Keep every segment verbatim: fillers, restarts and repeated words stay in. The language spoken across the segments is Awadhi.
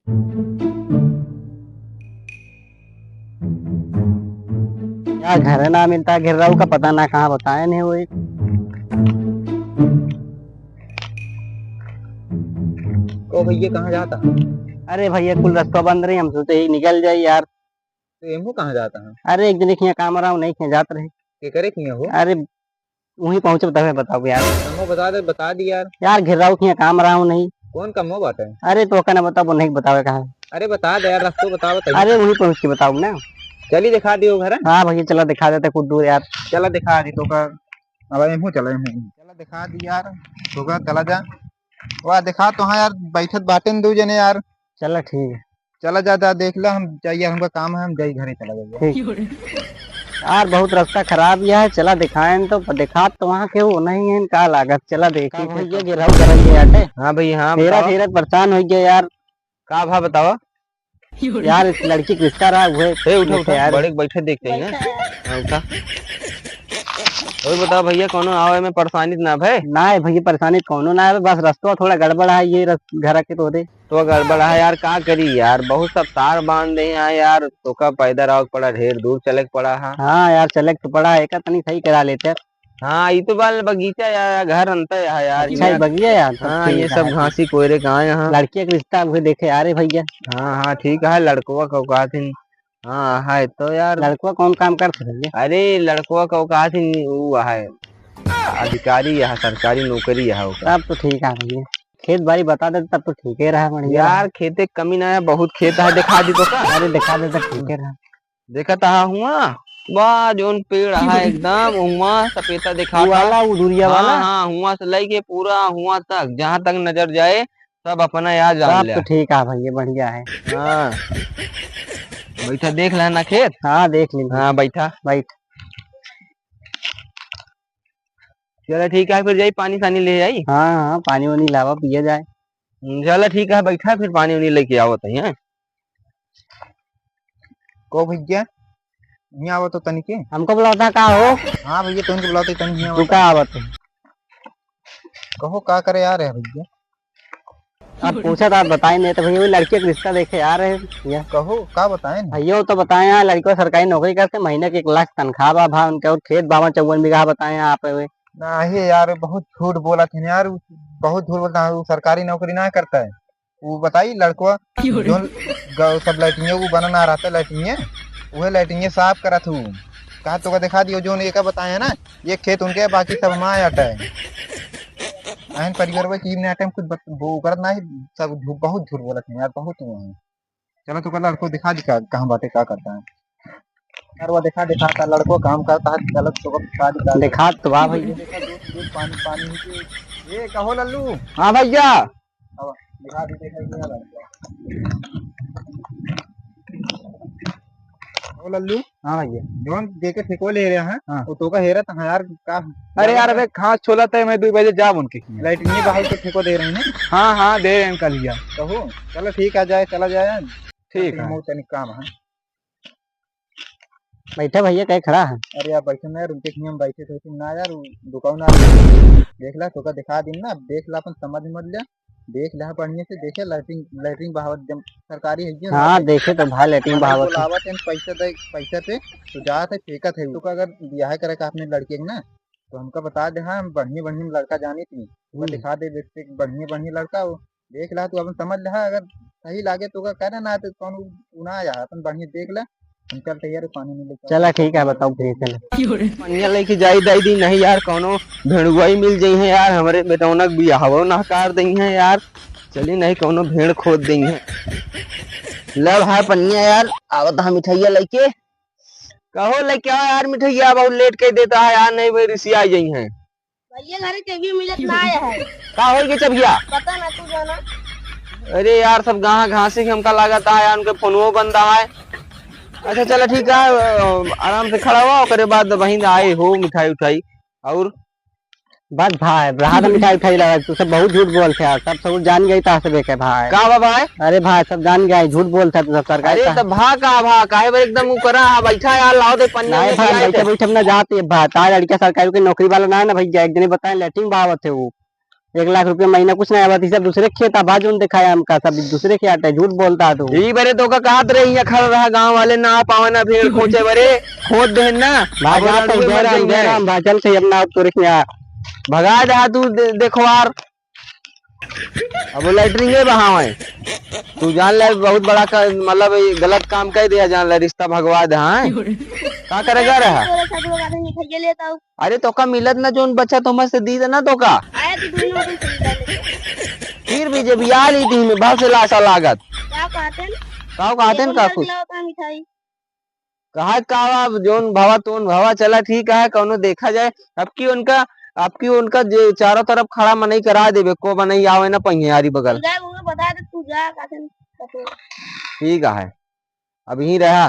यार, घर ना मिलता, घेर्राऊ का पता ना कहाँ बताए नहीं हुई। को भैया, कहाँ जाता है? अरे भैया, कुल रस्ता बंद रही, हम सोचे ही निकल जाई यार। तो एमू कहाँ जाता है? अरे, एक जने के यहाँ काम रहा हूँ, नहीं के जात रहे। के करे के हो? अरे, वहीं पहुँचे तबे बताओ यार। हमको बता दे, बता दी यार। यार, घेर्राऊ के यहाँ काम रहा हूँ नहीं। कौन काम हो बात है? अरे, तो ओका ना बताओ, नहीं बतावे कहाँ। अरे, बता दे यार, रस्ता बताओ, बताइए। अरे, वहीं पहुँच के बताओ ना। चली दिखा दियो घर। हाँ भैया, चला दिखा देते कुछ दूर यार। चला दिखा दी तो का। अब एमू चला, एमू। चला दिखा दी यार। तो का चला जा। वाह, दिखा तो हाँ यार, बैठत बाटे न दो जने यार। चला ठीक है। चला जा, जा देख ला, हम जाइए, हमका काम है, हम जाई घरे चला जाइए। ठीक। यार, बहुत रास्ता खराब यह है, चला दिखाएं तो, दिखात तो वहाँ के वो नहीं है, का लागत, चला देखी का भैया, गिरहु करल गया आटे। हाँ भैया, हाँ, फेरा बताओ। फेरा परेशान हो गया यार। का भा बताओ? यार, इस लड़की के रिश्ता रहा, वो ए, उठा, उठा, यार। बड़े बैठे देखते हैं। हाँ, उठा। और बताओ भैया, कोनो आवे में परेशानी तो ना भे? ना है भैया, परेशानी कोनो ना है, बस रस्ता थोड़ा गड़बड़ है, ये रस-, घर के तो दे। तो गड़बड़ है यार, का करी यार, बहुत सब तार बांध दे हैं यार, तो का पैदल आवे के पड़ा, ढेर दूर चले के पड़ा है। हाँ यार, चले के तो पड़ा है, एक तनी सही करा लेते। हाँ, ई तो बाल बगीचा या घर अंतर है यार, अच्छा, ये ये बगिया यार, तब हाँ, ठीक ये है सब यार। घासी कोयरे का है यहाँ। लड़किया के रिश्ता अबे देखे आ रहे भैया। हाँ, हाँ, ठीक है, लड़कवा का कहत हिन। हाँ, है तो यार। लड़कवा कौन काम करत है भैया? अरे, लड़कवा का कहत हिन, ऊ है, अधिकारी है, सरकारी नौकरी है ओकर। तब तो ठीक है भैया, खेत बाड़ी बता देते तब तो ठीक ही रहा, बढ़िया यार, रहा। खेते के कमी ना है, बहुत खेत है, दिखा दी तो का? अरे, दिखा देते ठीक ही रहा। देखत आहा हुआ, वाह, जौन पेड़ है एकदम, हुआ सपेता दिखात वो वाला, है। वो दूरिया हाँ, वाला? हाँ, हुआ से लेके पूरा हुआ तक, जहाँ तक नजर जाए, सब अपना यार जान तब लिया। तो ठीक है भैया, बढ़िया है। हाँ। बैठा, देख लेना खेत। हाँ, देख लेंगे। हाँ, बैठा। बैठ। चला ठीक है, फिर जाई पानी सानी ले आई। हाँ, हाँ, पानी वानी लावा, पिया जाए। हम्म, चला ठीक है, बैठा, फिर पानी वानी लेके आवत है, हैं? को भैया, यहाँ आवत हो तनिके। हमको बुलाता का हो? हाँ भैया, तुमको बुलाते तनी यहाँ तू आवत। का आवत है? कहो का करे आ रहे हैं भैया? आप पूछा था, बताए नहीं तो भैया, वो लड़के का रिश्ता देखे आ रहे हैं भैया। कहो का बताए ना? भैया, वो तो बताए हैं, लड़का सरकारी नौकरी करते, महीने के एक लाख तनख्वाह बा, भा उनके और खेत बावन चौवन बीघा बताए हैं आप हुए। नहीं यार, बहुत झूठ बोलत है यार, उ बहुत झूठ बोलता है, वो सरकारी नौकरी ना करता है। वो बताई लड़कवा, क्यों रे? जोन ग-, सब लैट्रिन वो बनना रहता है, लैट्रिन, वह लैट्रिन साफ करत हूँ। कहा तो का दिखा दियो, जोन एका बताए है ना, ये खेत उनके, बाकी सब हमारे आटा है। अहन परिवार में चीज नहीं आटे, हम कुछ बत-, वो करत ना है, सब झूठ, बहुत झूठ बोलत है यार, बहुत हुआ है। चलो तो का लड़को दिखा दी का, कहाँ बाटे, का करता है। यार वो दिखा, दिखाता लड़को काम करता है, चलो तो का दिखा दी का। दिखा तो बा भैया। देखा, दूध, दूध, पानी, पानी ही के। ये कहो लल्लू। हाँ भैया। अब दिखा दी, देखा, ये लड़को। ओ लल्लू। हाँ भैया। जौन देके ठेको ले रहे हैं, हाँ। वो तो का हेरा था यार, का अरे यार, अबे घास छोला तय मैं दो बजे जाब उनके किया। लाइट नहीं बहाल के ठेको दे रहे हैं। हाँ, हाँ, दे रहे हैं कल यार। कहो, चलो ठीक आ जाए, चला जाए। ठीक है। मऊ तनिक काम है। बैठा भैया, कहीं खड़ा है? अरे यार, बैठे ना यार, उनके किया हम बैठे थे, तुम ना यार, वो दुकान आ, देख ला, तो का दिखा दिन ना, अब देख ला, अपन समझ मत ले। देख ले बढ़िया से, देखे लैट्रिन, लैट्रिन बहावत जब सरकारी है ये हाँ, ना। देखे तो भाई लैट्रिन मतलब बहावत है। बोलावत है पैसा दे, पैसा पे तो जात है, फेंकत है। तो का अगर ब्याह करे का अपने लड़के के ना, तो हमका बता दे। हाँ, हम बढ़िया बढ़िया लड़का जानी थी, तो हम्म। दिखा दे, देखते बढ़िया बढ़िया लड़का हो, देख ला तू, अपन समझ ले। हाँ, अगर सही लागे तो का करे ना, तो कौन उ ना आया, अपन बढ़िया देख ले। हम चल तैयार है, पानी नहीं लेके चला, ठीक है, बताओ, भेज चले। पनिया लेके जाई दाई दी, नहीं यार, कौनो भेड़ुआई मिल जाई है यार, हमरे बेटौना के बियाहवो नहकार दई है यार। चली नहीं, कौनो भेड़ खोद दई है। ले भाई पनिया यार, आवत हा मिठाइया लेके। कहो लेके आओ यार मिठाइया, बहुत लेट कर देता है यार, नहीं भाई रिसिया जाई है। भैया, घरे चबिया मिलत ना आया है। का होई के चबिया? पता ना, तू जाना। अरे यार, सब गाँव घासी के हमका लागत है यार, उनके फोनवो बंद है। अच्छा, चला ठीक है, अ, आराम से खड़ा हुआ, ओकरे बाद वहीं आए हो मिठाई उठाई। और? बस भाई, रहा था मिठाई उठाई लगा, तू सब बहुत झूठ बोलते हैं, सब, सब जान गई था से देखे भाई। का बा भाई? अरे भाई, सब जान गए, झूठ बोलता है तू सब, सरकार अरे का। तो भा का भा, काहे बर एकदम ऊ करा हा, बैठा यार, लाओ दे पनिया नहीं लेके भाई, आए बैठे थे। बैठे हम ना जाते हैं भाई, तार लड़का सरकारी के नौकरी वाला ना है ना भैया, एक दिन बताए लैट्रिन बहावत है वो। एक लाख रुपया महीना कुछ नहीं आवत, ई सब दूसरे खेत आ, भा जौन देखाया हमका, सब दूसरे खेत है, झूठ बोलता है तू। ई बरे तोका कहत रहे, यहाँ खड़ा रहा, गाँव वाले ना आ पावे ना भेड़ खोचे बरे, खोद देहन ना। भा अब जा तो लड़ुए मर जयराम, जाएंगे। जयराम, भा चल के अपना तोरे के यहाँ। भगा दे तू दे-, देखवार। अब वो लैट्रिन के बहावे। तू जान ले बहुत बड़ा का, मतलब ये गलत काम कर दिया, जान ले रिश्ता भगवा दे, हाँ? का करेगा रहा? तोरे साथ वो गाड़ी में भैया लेता हूँ। अरे तोका मिलत ना जोन बचत हो मस्त दी ना तोका। आया तो दोनों को खरीदा लेते। फिर भी जब यार ही दी में भाव से लासा लागत। का कहते हैं? का कहते हैं ये का कौन कुछ? खिलाओ का मिठाई? कहा का अब जोन भवा तोन भवा चला ठीक है, कौनो देखा जाए। अब की उनका, अब की उनका जे चारों तरफ खड़ा मनई करा देबे, को मनई आवे ना पहियारी बगल। जा, उनको बता दे, तू जा, कहते हैं, कहते हैं। ठीक है, अब यहीं रहा।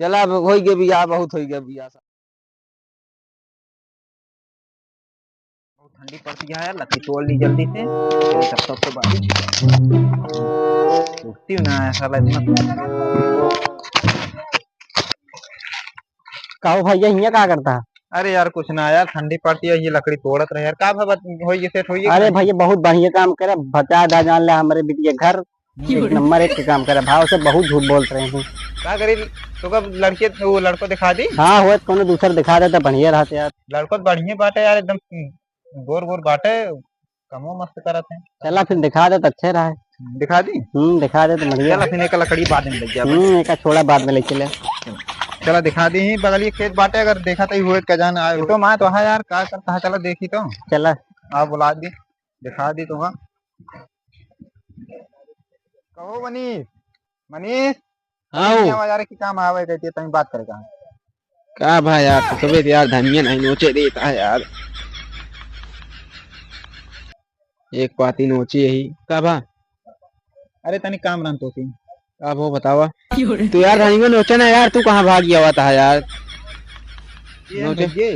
चला, अब होई गए बियाह, बहुत होई गए बियाह। बहुत ठंडी पड़ती है यार, लकड़ी तोड़ ली जल्दी से। चलो, तब तक तो बारिश रुकती ना है साला इतना। का हो भैया, हियाँ का करता है? अरे यार, कुछ ना यार, ठंडी पड़ती है, ये लकड़ी तोड़त रहे यार। का भा-, होई ये सेठ होई ये अरे का? भैया, बहुत बढ़िया काम करे, बचा दा जान ले हमरे बिटिया घर। एक नंबर एक के काम करे, भाव से बहुत झूठ बोलत रहे हैं। का करी, तो कब लड़के, वो लड़को दिखा दी? हाँ, होत कोनो दूसर दिखा देता, बढ़िया रहत यार। लड़को तो बढ़िया बाटे यार, एकदम गोर गोर बाटे, कमो मस्त करत है। चला फिर दिखा देता, अच्छे रहे। दिखा दी? हम्म, दिखा देता, बढ़िया। चला फिर एक लकड़ी बाद में ले जा। हम्म, एक छोड़ा बाद में ले चले। चला दिखा दी ही, बगलिए खेत बाटे, अगर देखा तो ही हुए का जान आए। तो माँ तो हाँ यार, का करता है, चला देखी तो। चला। आप बुला दी, दिखा दी तो हाँ। कहो मनीष, मनीष, हाँ। यहाँ बाजार की काम आवे कहती है, तनी बात करे का। का भाई यार, तो तबीयत यार धनिया नहीं नोचे देता है यार। एक पाती नोची यही। का भा? अरे तनी काम रहन तो सी। का भो बतावा? तू यार धनिया नोचे ना यार, तू कहाँ भाग गया हुआ था यार? ये नोचे। ये।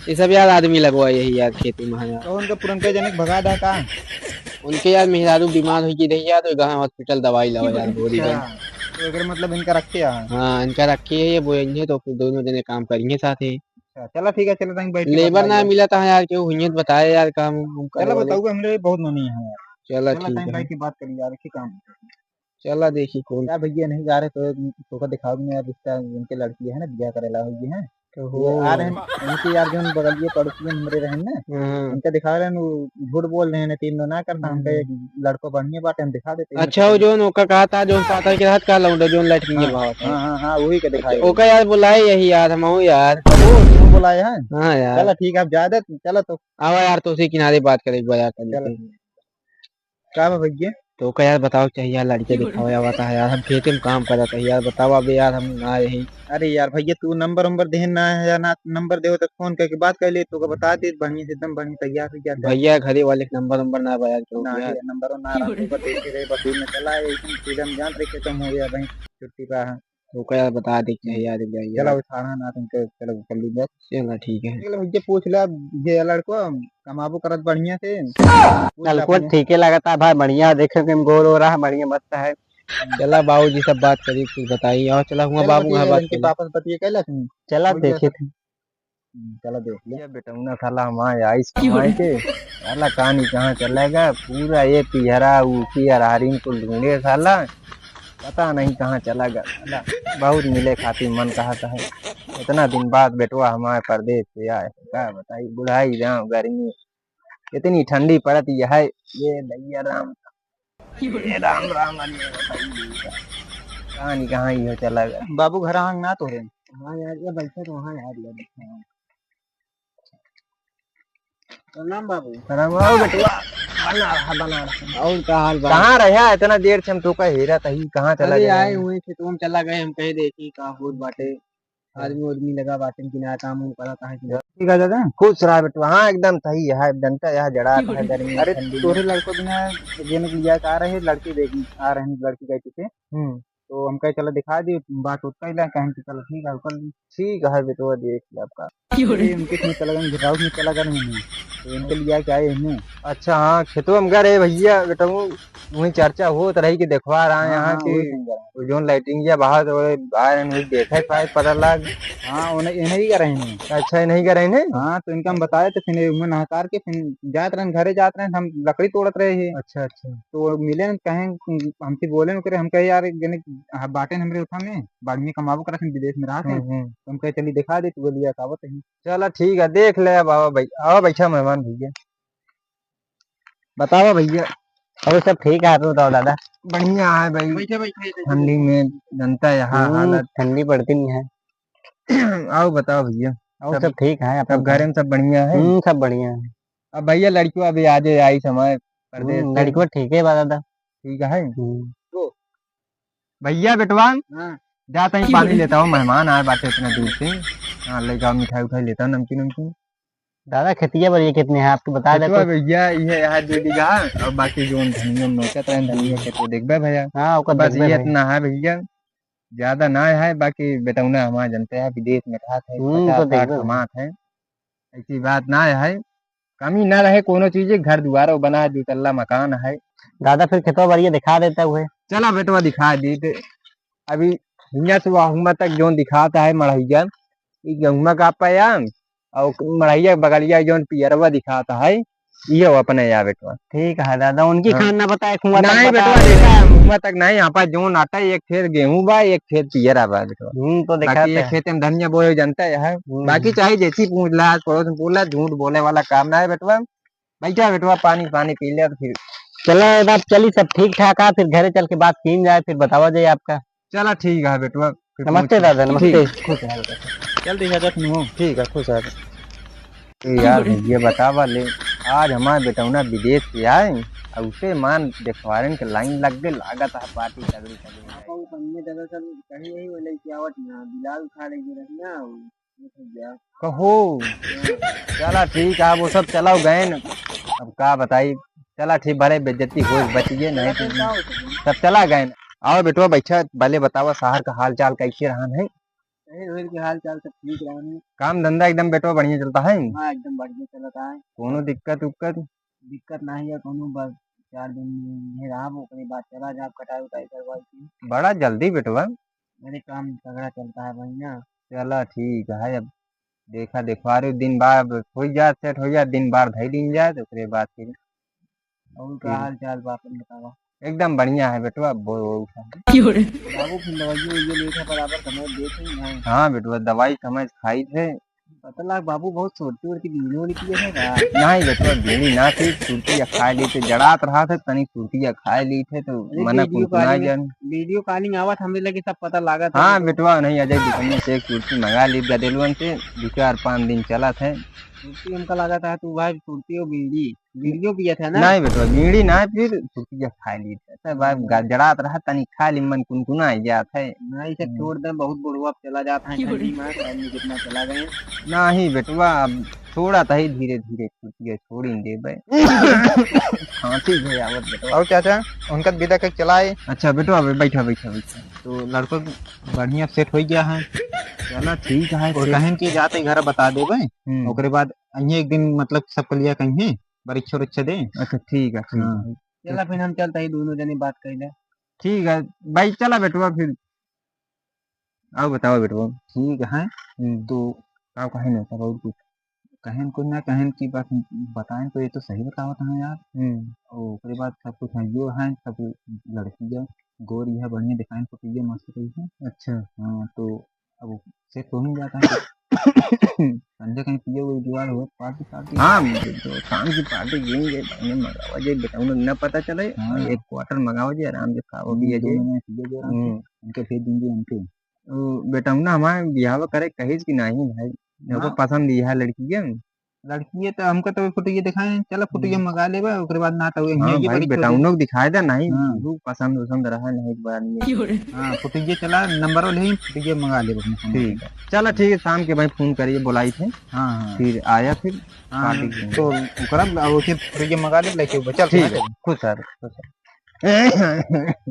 ये सब यार आदमी लगवा यही यार खेती में है यार। तो उनका पुरनका जने के भगा दा का? उनके यार मेहरारू बीमार हुई की रही यार, तो गहाँ हॉस्पिटल दवाई लावा यार, गोरी अच्छा, बन। तो एकर मतलब इनका रखे हैं? हाँ, इनका रखे है, ये बोएंगे तो फिर दोनों जने काम करेंगे साथ ही। अच्छा, चला ठीक है, चला तनी बैठ के लेबर बतलाई ना यार। मिला था यार, क्यों हुई है तो बताए यार काम, हम करे चला वाले। बताऊंगा, हमरे बहुत मनी है यार। चला चला ठीक तनी है। बैठ के बात करी यार, एक ही काम। चला देखी कौन। यार भैया नहीं जा रहे तो तोका दिखाओ ना यार, रिश्ता उनके लड़की है ना, बियाह करेला हुई है। तो ये आ रहे हैं, उनके यार जोन बगलिए पड़ोसी हमरे रहे ना, हाँ। उनका दिखा रहे हैं, वो झूठ बोल रहे हैं, तीन दिन ना करता, हमका हम्म। एक लड़को बढ़िया बाटे, हम दिखा देते हैं। अच्छा, वो जोन ओका कहा था, जोन पाता के रहत का लौंडा, जोन लैट्रिन के हाँ, भाव था। हाँ, हाँ, हाँ, वही का दिखाए। ओका यार बुलाए यही यार, हम आऊँ यार। वो, वो बुलाए हैं? हाँ यार। चला ठीक है, आप ज्यादा, चला तो। आवा यार, तो उसी किनारे बात करे एक बार यार, कर चला। लेते हैं। का बा भैया? तो ओका यार बताओ चाहिए यार, लड़के दिखावे आवता है यार, हम खेते में काम करत है यार, बताओ अबे यार, हम ना यही। अरे यार भैया, तू नंबर उम्बर देहन ना है या ना, नंबर देहो तो फोन करके बात कर ले, तो बता दे, बढ़िया से एकदम बढ़िया तैयार हो जाता है। भैया घरे वाले के नंबर उम्बर ना बा यार, क्यों ना यार? है, नंबर ना रहा, तो बस देखे रहे, बस में चला है, एकदम सीधा में जान रहे, खत्म हो गया भाई, छुट्टी का है। तो ओका यार बता दे चाहिए यार, एक बार यार। चला, वो थाना ना तुमके, चला, वो कर ली बात। चला, ठीक है। चला भैया, पूछ ले, ये लड़को कमाबो करत बढ़िया से। पूछ ले लड़को अपने। ठीके लागता भाई, बढ़िया देखे के गोर हो रहा, बढ़िया मस्त है। चला बाबूजी सब बात करी, कुछ बताई। और चला हुआ चला बाबू बतिया घर बात इनके करी। पापा से बतिया कैला तुम? चला वही देखे जैसा। थे। हम्म, चला देख लिया। ये बेटौना साला हमारे आइस कमाए के, साला कहानी कहाँ चलेगा, पूरा ये पिहरा ऊखी अरहरिन को ढूंढे साला, पता नहीं कहाँ चला गया साला। बहुत मिले खातिर मन कहत है, इतना दिन बाद बेटवा हमारे परदेस से आए, का बताई, बुढ़ाई गाँव गर्मी, इतनी ठंडी पड़त है, ये दैया राम। ए राम राम, अरे बताइए, कहाँ नहीं, कहाँ ही हो चला गया? बाबू घर आंग ना तोरे। हाँ यार, ये बैठे तो वहाँ यार, ये बैठे हैं। प्रणाम बाबू। प्रणाम बाबू, बेटुआ। बना रहा, बना रहा। और का हाल बा? कहाँ रहा? इतना देर से हम तो का हेरा तही, कहाँ चला अरे गया? आए हुए खेतवा में चला गए, हम कहे देखी का होत बाटे। आदमी उदमी लगा बाटे कि ना, काम उम करत है कि ना। ठीक है दादा, खुश रहा बेटवा। हाँ, एकदम सही है, डंटा यहाँ जड़ा है गर्मी में, अरे, ठंडी में। तोरे लड़को बिना जेने के लिया के आ रहे, लड़की देख, आ रहे हैं, लड़की के पीछे। हम्म। तो हम कहे, "चला दिखा दी, बात होत कइला।" कहेन कि चला ठीक है, कर ली। ठीक है बेटवा, देख ले आपका। क्यों रे? अरे, उनके इसमें चला गए, घिराव में चला गए नहीं, तो इनके लिया के आए हैं। अच्छा, हाँ, खेतवा में गए रहे भैया, बेटा, वो वहीं चर्चा होत रही कि देखवा रहा है हाँ, यहाँ हाँ, की वही सुन रहा है। वो जौन लाइटिंग या बाहर, वो बाहर नहीं देखे पाए, पता लग। हाँ, उन्हें, इन्हें ही करे हैं। अच्छा, इन्हें ही करे हैं? हाँ, तो इनका हम बताए तो फिर उन्हें नहकार के फिर जात रहे, घरे जात रहे, हम लकड़ी तोड़त रहे हैं। अच्छा, अच्छा। तो मिले न, कहें, हमसे बोले न करे, हम कहे, "यार, एक जने, हाँ, बाटे न हमरे उठा में, बढ़िया कमाबो करत हैं, विदेश में रहत हैं।" हम्म, हम्म। तो हम कहे, "चली दिखा दे, तू बोलिया का आवत है।" चला ठीक है, देख ले अब, आवा भाई, आवा बैठा मेहमान भैया। बतावा भैया। अरे सब ठीक है, आप बताओ दादा। बढ़िया है भाई। बैठे, बैठे, बैठे। ठंडी में जनता यहाँ हम्म, हालत। ठंडी पड़ती नहीं है। आओ बताओ भैया। और सब सब, ठीक है, अपना सब घरे में सब बढ़िया है? हम्म, सब बढ़िया है। अब भैया लड़कियों अभी आज आई समय परदेश हम्म, से। लड़कियों ठीक है बा दादा। ठीक है। हम्म। तो भैया बेटवा, हाँ। जा तहीं पानी लेता हूँ, मेहमान आए बाटे इतना दूर से। हाँ, ले जाओ मिठाई उठाई लेता हूँ, नमकीन उमकीन। दादा खेतिया बरिया कितने हैं आपके बता दे खेतवा तो। भैया, ये यहाँ दो बीघा है, और बाकी जो धनिया नोचत रहे, धनिया के तो देखबे भैया। हाँ, ओकर बस देखबे ये भाई। इतना है भैया, ज्यादा ना है, बाकी बेटौना हमारा जनते हैं, विदेश में रहत है, हम्म, पचास तो देखबे साठ भाई। कमात है, ऐसी बात ना है, कमी ना रहे कोनो चीज, घर दुआर बना है, दो तल्ला मकान है। दादा फिर खेतवा बरिया दिखा देता हुए। चला बेटवा दिखा दी ते। अभी हियां से वहाँ तक जोन दिखाता है मढ़ैया, ई गेहुआ का पाया, और मढ़ैया के बगलिया जोन पियरवा दिखाता है, ये अपने या बेटवा। ठीक है दादा, उनकी हाँ। खान ना बताए, कुआं तक नहीं बता बेटवा, दे। देखा, हुआ तक नहीं, यहाँ पर जोन आता है, एक खेत गेहूं बा, एक खेत पियरा बा बेटवा। हम्म, तो देखा बाकी एक है। खेत में धनिया बोए जनता है, हम्म। बाकी चाहे जैसी पूछ ला, पड़ोस में पूछ ला, झूठ बोले वाला काम ना है बेटवा। बैठा बेटवा, पानी, पानी पी ले तो फिर। चला, अब चली, सब ठीक ठाक है, फिर घरे चल के बात कीन जाए, फिर बतावा जाए आपका। चला, ठीक है बेटवा, फिर नमस्ते पहुँच। दादा, नमस्ते। ठीक, खुश रहा बेटा। चल, ठीक है, जख्म हो। ठीक है, खुश रहा। ए यार, ये बतावा ले, आज हमार बेटौना विदेश से आए, और उसे मान देखवारन के लाइन लग गए, लागत है पार्टी तगड़ी तगड़ी। आप वो कन्या दादा सब कहीं नहीं, वो लेके आवत ना, बिलाल खा लेके रही ना, कहो। चला ठीक है, वो सब चला गए न। अब का बताई, चला ठीक, भले बेइज्जती हो, बचिए नहीं तो सब चला गए न। आओ बेटवा, बैठा, भले बतावा शहर का हाल चाल कैसे रहन है? शहर वहर के हाल चाल सब ठीक रहन है। काम धंधा एकदम बेटवा बढ़िया चलता है? हाँ, एकदम बढ़िया चलता है। कोनो दिक्कत उक्कत? दिक्कत नहीं है कोनो, बस चार दिन में रहा, ओकरे बाद चला जाब कटाई उटाई करवाई के। बड़ा जल्दी बेटवा। अरे काम तगड़ा चलता है भाई ना। चला ठीक है, अब देखा देखवा रे दिन बार हो जात, सेट हो जात, दिन बार धई लीन जात, ओकरे बाद फिर और का ठीक। हाल चाल बा अपन बतावा? एकदम बढ़िया है बेटवा, अब वो, वो उठा। क्यों रे? बाबू फिर दवाइयो ये लेत है बराबर समय देत ही है। हाँ बेटवा, दवाई समय से खाई थे। पता लाग बाबू बहुत सुरती उरती बीड़ी उड़ी पिए है का? नहीं बेटवा, बीड़ी ना पी, सुरती या खाए ली थे, जड़ात रहा थे, तनी सुरती या खाए ली थे, तो अरे मना वीडियो कुनकुना कॉलिंग, जान। वीडियो कॉलिंग आवत हमरे लगे सब पता लागत है हाँ बेटवा। बेटवा, नहीं अजय दुकान से एक सुरती मंगा ली गदेलवन से, दो चार पाँच दिन चला थे। सुरती हमका लागत है तू भाई सुरती और बीड़ी, बीड़ियो पिया था ना? नहीं बेटवा, बीड़ी ना, फिर सुरतिया खा ली था। सब बार हम्म। गा-, जड़ात रहा, तनी खा ली, मन कुनकुना जात है। नहीं, इसे हम्म। छोड़ दे, बहुत बुढ़वा चला जात है क्यों रे? ठंडी में, ठंडी कितना चला गए। नहीं बेटवा, अब छोड़ा था ही धीरे धीरे, सुरतिया छोड़ ही देबे। खांसी हो आवत बेटवा। और चाचा, उनका विदा के चलाए। अच्छा बेटवा, अबे बैठा, बैठा, बैठा। तो लड़को बढ़िया सेट हो गया है। चला ठीक है, और सेट। कहेन कि जाते घर बता देबे, हम्म। ओकरे बाद अइहे एक दिन, मतलब, सबके लिए कहीं परीक्षा उरीक्षा दे। अच्छा, ठीक है, ठीक हाँ। है। चला, फिर हम चलता ही, दोनों जने बात कर ले। ठीक है भाई, चला बेटवा फिर। आओ बताओ बेटवा। ठीक है, हम्म। तो का कहे ना, तब और कुछ? कहेन कुछ ना, कहेन की बात बताएं तो ये तो सही बतावत हैं यार। हम्म। और ओकरे बाद सब कुछ है, यो है, सब लड़की है, गोरी है, बढ़िया दिखाएं, फोटो ये मस्त रही है। अच्छा। हाँ, तो अब सेट हो नहीं जाता है। संजय कहीं पिए हुए जुगाड़ हो, पार्टी, पार्टी। हाँ, तो शाम की पार्टी गिन गए, भाई ने मंगावा जे, बेटा, उन्हें न पता चले, हाँ। एक क्वार्टर मंगावा जे, आराम से खाओ, हम्म, पिए जे। दोनों में पिए जे आराम से। हम्म। उनके भेज देंगे उनके। ओ, बेटा, उन्हें हमारे बिहाव करे कहिस कि नहीं भाई, देखो, हाँ। पसंद ही है लड़की के। लड़की है तो हमका तो फोटो ये दिखाए, चलो फोटो ये हम्म। मंगा लेबे, ओकरे बाद ना तो हाँ ये भाई, परीक्षा बेटा, दे। उन लोग दिखाए दे, नहीं, हाँ। वो पसंद उसंद रहा नहीं एक बार में। क्यों रे? हाँ, फोटो ये चला, नंबर ले, फोटो ये मंगा लेबे अपने फोन ठीक से। है, चला ठीक है, शाम के भाई फोन करिए, बुलाई थे। हाँ, हाँ। फिर आया फिर हाँ, पार्टी हाँ। के। तो ओकरा, अब ओके फोटो ये मंगा ले, लेके ऊपर चल, ठीक चल। है, खुश रह, खुश रह।